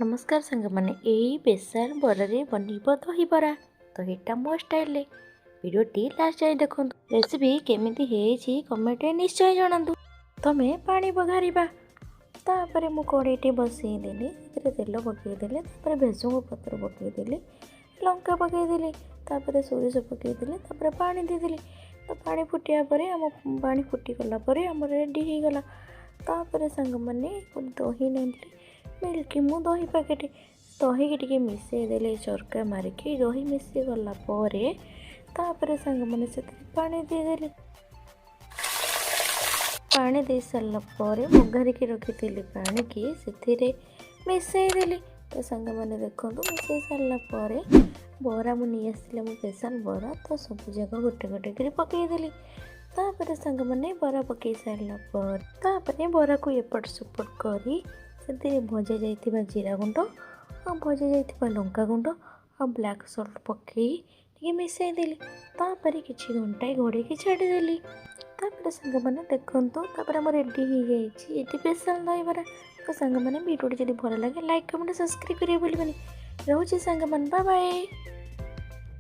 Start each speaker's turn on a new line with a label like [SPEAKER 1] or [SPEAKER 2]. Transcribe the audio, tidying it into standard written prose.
[SPEAKER 1] ନମସ୍କାର ସାଙ୍ଗମାନେ, ଏଇ ବେସନ ବରାରେ ବନିବ ଦହିବରା। ତ ଏଇଟା ମୋ ଷ୍ଟାଇଲରେ। ଭିଡ଼ିଓଟି ଲାଷ୍ଟ ଯାଏଁ ଦେଖନ୍ତୁ। ରେସିପି କେମିତି ହେଇଛି କମେଣ୍ଟରେ ନିଶ୍ଚୟ ଜଣାନ୍ତୁ। ତମେ ପାଣି ବଘାରିବା। ତାପରେ ମୁଁ କଡ଼େଇଟି ବସେଇଦେଲି, ସେଥିରେ ତେଲ ପକାଇଦେଲି, ତାପରେ ଭେସୁଙ୍ଗା ପତ୍ର ପକାଇଦେଲି, ଲଙ୍କା ପକାଇଦେଲି, ତାପରେ ସୋରିଷ ପକାଇଦେଲି, ତାପରେ ପାଣି ଦେଇଦେଲି। ତ ପାଣି ଫୁଟିବା ପରେ, ଆମ ପାଣି ଫୁଟିଗଲା ପରେ ଆମର ରେଡ଼ି ହେଇଗଲା। ତାପରେ ସାଙ୍ଗମାନେ, ଗୋଟେ ଦହି ନେଲି, ମିଲ୍କି ମୁଁ ଦହି ପ୍ୟାକେଟ୍, ଦହିକି ଟିକେ ମିଶାଇ ଦେଲି ଚରକା ମାରିକି। ଦହି ମିଶିଗଲା ପରେ ତାପରେ ସାଙ୍ଗମାନେ ସେଥିରେ ପାଣି ଦେଇଦେଲି। ପାଣି ଦେଇ ସାରିଲା ପରେ ବଘାରିକି ରଖିଥିଲି ପାଣିକି ସେଥିରେ ମିଶାଇ ଦେଲି। ତ ସାଙ୍ଗମାନେ ଦେଖନ୍ତୁ, ମିଶାଇ ସାରିଲା ପରେ ବରା ମୁଁ ନେଇ ଆସିଥିଲି ମୋ ସ୍ପେଶାଲ୍ ବରା, ତ ସବୁ ଯାକ ଗୋଟେ ଗୋଟେ କରି ପକାଇଦେଲି। ତାପରେ ସାଙ୍ଗମାନେ, ବରା ପକାଇ ସାରିଲା ପରେ ତାପରେ ବରାକୁ ଏପଟ ସେପଟ କରି ସେଥିରେ ଭଜା ଯାଇଥିବା ଜିରା ଗୁଣ୍ଡ ଆଉ ଭଜା ଯାଇଥିବା ଲଙ୍କା ଗୁଣ୍ଡ ଆଉ ବ୍ଲାକ୍ ସଲ୍ଟ ପକାଇ ଟିକେ ମିଶାଇ ଦେଲି। ତାପରେ କିଛି ଘଣ୍ଟାଏ ଘୋଡ଼େଇକି ଛାଡ଼ିଦେଲି। ତାପରେ ସାଙ୍ଗମାନେ ଦେଖନ୍ତୁ, ତାପରେ ଆମର ରେଡ଼ି ହେଇଯାଇଛି ଏଠି ସ୍ପେଶାଲ୍ ଦହିବରା। ତ ସାଙ୍ଗମାନେ, ଭିଡ଼ିଓଟି ଯଦି ଭଲ ଲାଗେ ଲାଇକ୍, କମେଣ୍ଟ, ସବସ୍କ୍ରାଇବ୍ କରିବାକୁ ଭୁଲିବେନି। ରହୁଛି ସାଙ୍ଗମାନେ, ବାଏ ବାଏ।